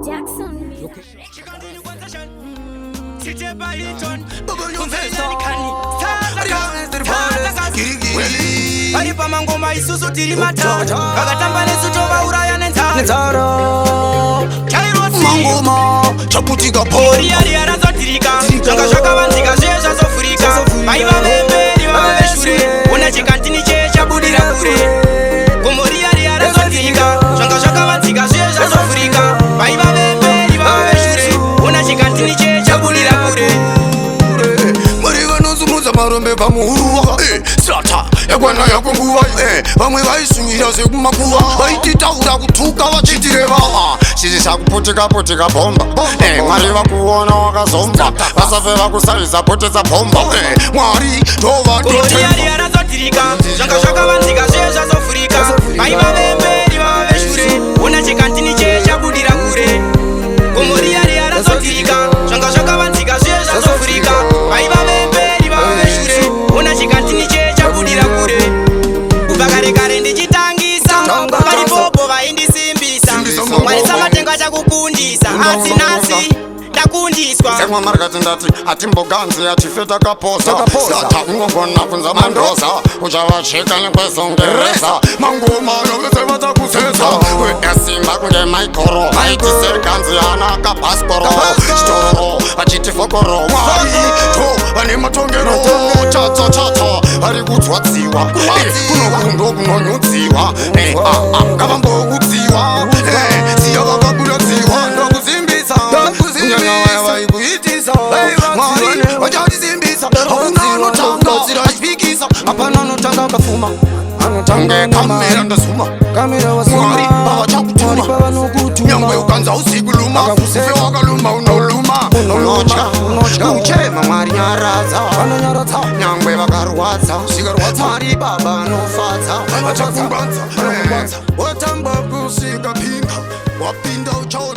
Jackson. Vari pamangoma, isusu tiri matara, vakatamba nesu tovauraya nenzara. Mangoma chaputika po. Riya razotirika, zvanga zvakavanzika zviye zvazovhurika. Vaiva vemberi vava veshure, ona chikantini cheye chabudira kure. Gomo riya riya razotirika, zvanga zvakavanzika zviye zvazovhurika. Vaiva vemberi vava veshure, ona chikantini cheye chabudira kure. Mwari vanosumudza marombe pamuhuruva. Sata yakwana yako nguva. Vamwe vaisuvira sekumakuva, vaititaura kutuka vachitireva chisi chakuputika putika bhomba. Mwari vakuona wakazomba, vasafe vakusarisa potesa bhomba. Mwari Gomo riya riya razotirika, zvanga zvakavanzika zviye zvazovhurika. Vaiva vemberi vava veshure, ona chikantini cheye chabudira kure. Gomo riya riya razotirika, zvanga zvakavanzika zviye zvazovhurika. Vaiva vemberi vava veshure, ona chikantini cheye chabudira kure. Kubva kare kare ndichitangisa, varipopo vaindisimbisa. Mwari samatenga achakukundisa, asi nhasi ndakundiswa. Semwa marikati ndati atimboganzi atife takapoza. Sata unogona kunza mandoza, uchavacheka nekwezongereza. Mangoma yovese vachakuseza, esimba kunge maikoro, vaitisekanzi ana kabhasikoro, chitororo vachiti fokoro. Mwari to vane matongero, chacha chacha vari kudzwadziwa. Kunokundo kunonyudziwa. Ah, ah, ngavamboudziwa. Siya vakabudadziwa, ndokusimbisa kunyanya vaya vaikuitisa. Mwari vachatisimbisa, hakuna anotanga achipikisa, hapana anotanga akafuma. Anotanga kamera ndazuma. Mwari pavachakutuma, nyangwe ukanza usiku luma, ufe wakaluma, unoluma, unotya, uchema. Mwari nyaradza, nyangwe vakarwadza. Mwari baba anofadza, vachakumbanza, watamba kusvika pinga wapinda uchaona.